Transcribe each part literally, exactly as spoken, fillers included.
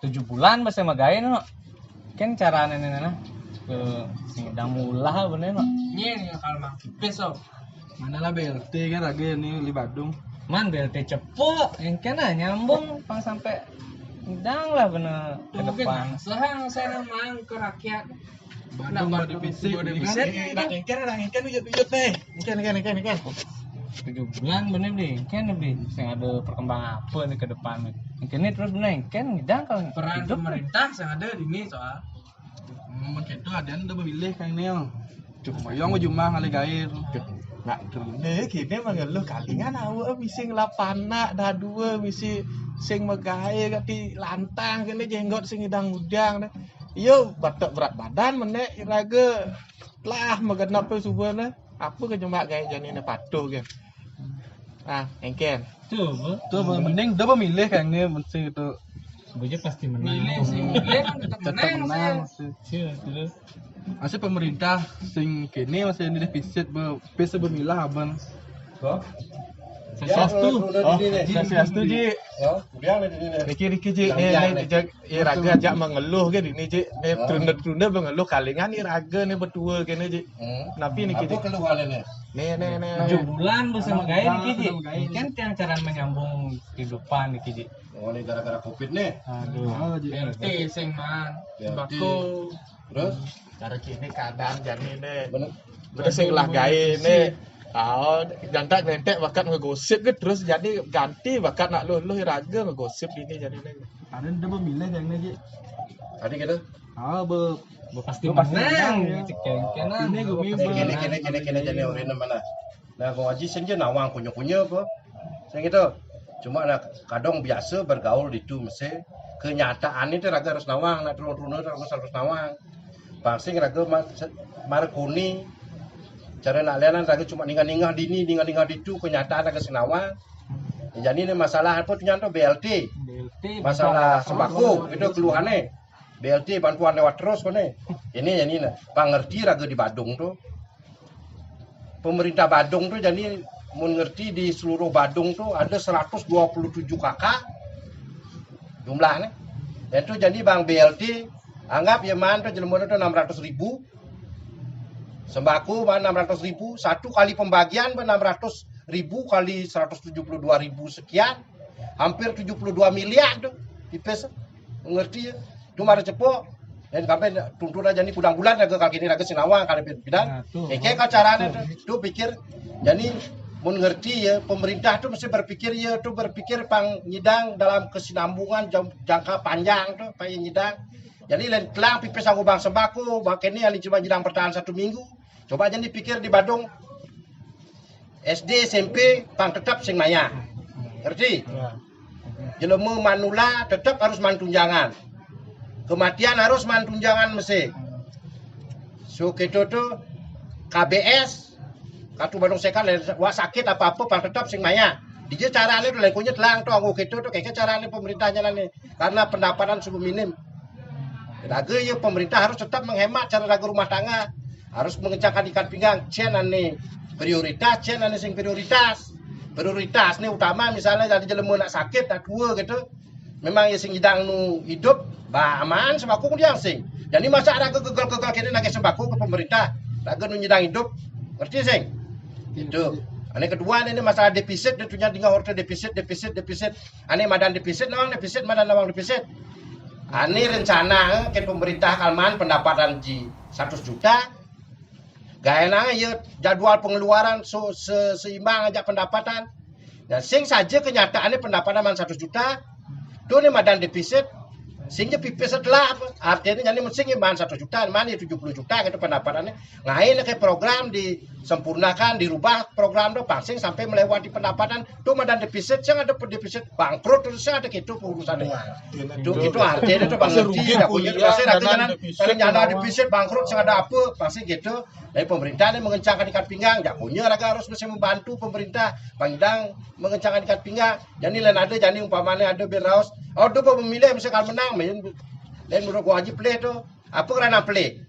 Tujuh bulan masih magaé no. Kan carané né nah. Ke sing dang mulah bener no. Nyén ya kalau mang pipis oh. Mana lah B L T kan raga ini di Badung. Man B L T cepuk, engkén lah nyambung pang sampai dang lah bener ke Mungkin depan. Sehang saya mang ke rakyat. Badung mau dipisik Mau kan. dipisik. Engkén ada engkén ujut-ujut nih. Engkén engkén engkén engkén. Tujuh bulan bener deh, engkén lebih sing ada perkembangan apa nih ke depan nih. Engkén ini terus bener engkén ngidang kalau Peran hidup. Pemerintah yang ada di ini soal. Mun kitu adén udah memilih kan ini. Cuma yang ujung mah ngalih gair. Nak dulu kini mengeluh kalingan awak misi ngelapanak dah dua misi sing megaé kati lantang kene jenggot sing idang udang deh. Yo batak berat badan menek raga lah megenap tu suba ne. Apa ke jemak gaé jani ne patuh ke. Ah, engkén. Tuh, Tu mending dah memilih kan ini mesti tu. Gue pasti menang. Milih sih, milih kan tetap Tetap menang. menang Sih. mesti. Iya, terus. Masih pemerintah sing kini masih ini defisit be pesa bemilah aban. Swastiastu. Oh, swastiastu ji. Ya, biar lah di sini. Riki Riki ji. Yang Ni biar ni ni. Ji. Eh raga ajak mengeluh ke ini ji. Ni Oh. terunda-terunda mengeluh kalingan ni raga ni betua ke ni ji. Hmm. Napi ni ki ji. Apa keluhan ini? Ni ni ni. Tujuh bulan bisa magaé niki ji. Magaé. Kan tiang cara menyambung kehidupan niki ji. Oh, ini gara-gara covid nih. Aduh. Oh, ji. B L T sing man. B L T. Sembako. Terus Cara kini keadaan jani ni. Bener. Bener sing lah gaé ni. Ah, jantak ngentek bakat ngegosip ke terus jadi ganti bakat nak luluh raga ngegosip ini jadi ni. Ada dia memilih yang ni ji. Tadi gitu. Ah, be Pasti Pasti menang. menang, ya. Cek kengkén lah. Ini gua Pasti mimpi. Kini menang. kini kini kini jadi orang mana? Nah, Kong Haji sing je nawang kunyuk-kunyuk apa? Sing gitu. Cuma nak kadang biasa bergaul di tu mesti kenyataan itu raga harus nawang, nak turun-turun harus harus nawang. Pang sing raga ma- se- markuni cara nak layanan raga cuma ningah-ningah dini, ningah-ningah ditu kenyataan raga sing nawang. Jadi ni masalah apa tu nyanto B L T. B L T. Masalah sembako itu keluhannya. B L T bantuan lewat terus kone. Ini yang ini nah. Pangerti raga di Badung tu. Pemerintah Badung tu jadi mun ngerti di seluruh Badung tu ada seratus dua puluh tujuh K K jumlahnya. Dan tu jadi bang B L T anggap ya man tu jelema tu enam ratus ribu. Sembako man enam ratus ribu, satu kali pembagian enam ratus ribu kali seratus tujuh puluh dua ribu sekian, hampir tujuh puluh dua miliar tu. Pipis ngerti ya. Tu mara cepok. Dan sampai tuntur aja ni kudang bulan raga kaki ni raga sinawang kali bidang. Nah, tu. Eke kau carane tu, tu pikir jadi mun ngerti ya pemerintah tu mesti berpikir ya tu berpikir pang nyidang dalam kesinambungan jang- jangka panjang tu pang nyidang. Jadi lain telang pipis aku bang sembako, bang kene yang cuma nyidang bertahan satu minggu. Coba aja dipikir di Badung. S D S M P pang tetap sing maya. Ngerti? Jelema manula tetap harus man tunjangan. Kematian harus man tunjangan mesti. So kita tu K B S katu Badung Sekat wak sakit apa-apa pang tetap sing maya. Dije carane tu lengkunya telang tu anggo kita tu keke carane pemerintahnya lah ni. Karena pendapatan suku minim. Raga ya pemerintah harus tetap menghemat cara raga rumah tangga. Harus mengencangkan ikat pinggang. Cen ane prioritas, cen ane sing prioritas. Prioritas ni utama misalnya jadi jelema nak sakit, nak tua gitu. Memang ya sing idang nu hidup, ba aman sembako dia sing. Jadi masa raga gegal-gegal kene nagih sembako ke pemerintah. Raga nu nyidang hidup. Ngerti sing? Itu. Ane kedua ni masalah defisit dia tunya dengar order defisit, defisit, defisit. Ane madan defisit nawang defisit, madan nawang defisit. Ane rencana eh, ke pemerintah kalman pendapatan ji seratus juta. Gaena ya jadwal pengeluaran so, se, seimbang aja pendapatan. Dan sing saja kenyataannya pendapatan man seratus juta, tu ni madan defisit, sing je pipis setelah apa? Artinya jadi sing man seratus juta, man ya tujuh puluh juta gitu pendapatannya. Ngain ke program disempurnakan, dirubah program tu pang sing sampai melewati pendapatan. Tu madan defisit, sing ada defisit bangkrut terus sing ada gitu urusannya. Tu gitu artinya tu bang Masa ngerti rugi dah pun punya dia, masa dah dana kenyana defisit rencana lawan. Defisit bangkrut sing ada apa pasti gitu. Dari pemerintah ni mengencangkan ikat pinggang, jakunya raga harus mesti membantu pemerintah. Panjang mengencangkan ikat pinggang. Jadi lain ada jadi umpamanya ada beraus, oh tu pemilih mesti kalau menang main. Lain menurut gua haji pelih tu. Apa kerana pelih?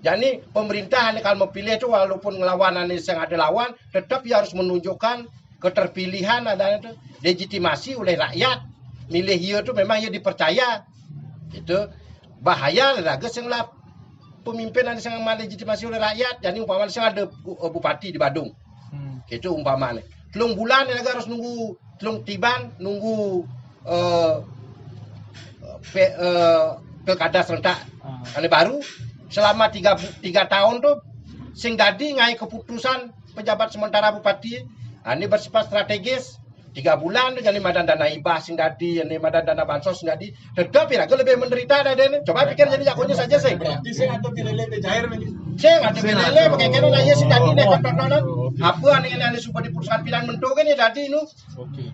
Jadi pemerintah ni kalau mempilih tu walaupun ngelawan ni sing ada lawan, tetap ia harus menunjukkan keterpilihan ada tu legitimasi oleh rakyat. milih ia tu memang ia dipercaya. Itu bahaya raga sing lah pemimpin anu sing malegitimasi oleh rakyat. Jani umpama sing ada bu- bupati di Badung. Itu umpama ni. Telung bulan raga harus nunggu, telung tiban nunggu eh, pe, eh, pilkada serentak anu baru. Selama tiga bu- tiga tahun tu sing dadi ngai keputusan pejabat sementara bupati. Anu bersifat strategis. Tiga bulan tu jani madan dana hibah sing dadi, jani madan dana bansos sing dadi. Tetap iraga lebih menderita dadi ni. Coba pikir jani jagonya saja sing. Berarti sing ada pilele bejair lagi. Sing ada pilele pakai kena nanya sing dadi ni kan tontonan. Apa anu anu suba di perusahaan pidan mentu kan ya dadi nu. Oke.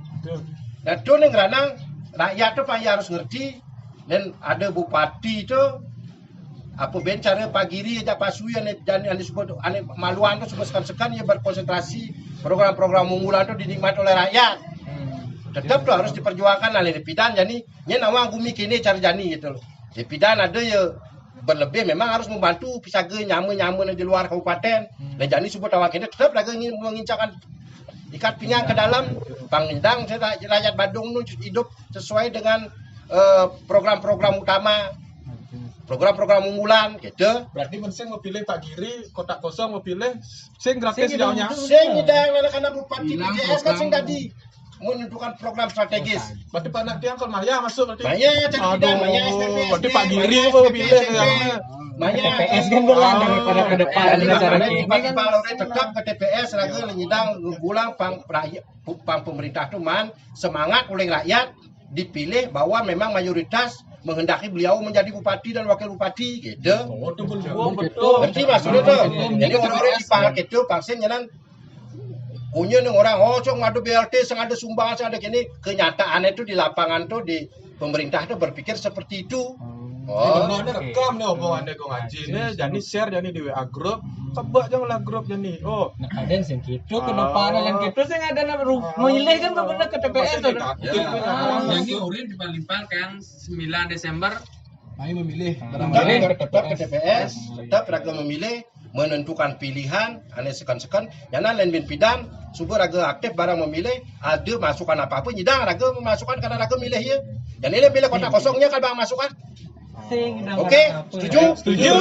Dan tu ni ngeranang rakyat tu payah harus ngerti dan ada bupati tu apa ben cara pagiri aja pasui ane dan ane sebut ane maluan tu sebut sekan-sekan ia berkonsentrasi program-program unggulan tu dinikmati oleh rakyat. Tetap tu harus diperjuangkan oleh pidan jani nya nawang gumi kini cara jani gitu loh. Di pidan ada ya berlebih memang harus membantu pisaga nyama-nyama di luar kabupaten. Dan jani sebut awak ini tetap lagi ingin mengincarkan ikat pinggang ke dalam pangindang rakyat Badung tu hidup sesuai dengan eh, program-program utama, program-program unggulan gitu. Berarti mensing mau pilih Pak Giri, kotak kosong mau pilih sing gratis jauhnya. Sing nyidang anak-anak bupati P J S kan sing tadi menentukan program strategis. Berarti Pak Naktian kalau Maya masuk berarti. Maya jadi tidak Maya S P P S D, Berarti Pak Giri Maya apa S P P pilih S D. yang Maya P P S kan berlahan daripada ke depan Jadi acara kemarin ini Pak kan. Iqbal udah tetap ke T P S lagi nyidang ngulang pang rakyat pang pemerintah tu man semangat oleh rakyat dipilih bahwa memang mayoritas menghendaki beliau menjadi bupati dan wakil bupati gitu. Oh, tu betul. Betul. Ngerti maksudnya tu? Jadi orang-orang di pahal gitu vaksin jangan punya nih orang oh cuma ada B L T sing ada sumbangan sing ada gini kenyataannya itu di lapangan tuh di pemerintah tuh berpikir seperti itu. Oh, Ini rekam nih omongannya kong Haji nih, jadi share jadi di W A grup, kebak jangan lah grup jadi. Oh, Nah, ada sing gitu ke depan yang gitu sing ada nak ru- milih kan bener ke T P S tu. Jadi urin dipalimpang kan sembilan Desember. Mai memilih. Tetap, tetap ke T P S, tetap raga memilih, menentukan pilihan, ane sekan-sekan. Jangan lain bin pidan, suba raga aktif barang memilih, ada masukan apa-apa, nyidang raga memasukkan karena raga milih ya. Dan ini pilih kotak kosongnya kalau bang masukan. Sing dah Oke, apa. Setuju? Setuju.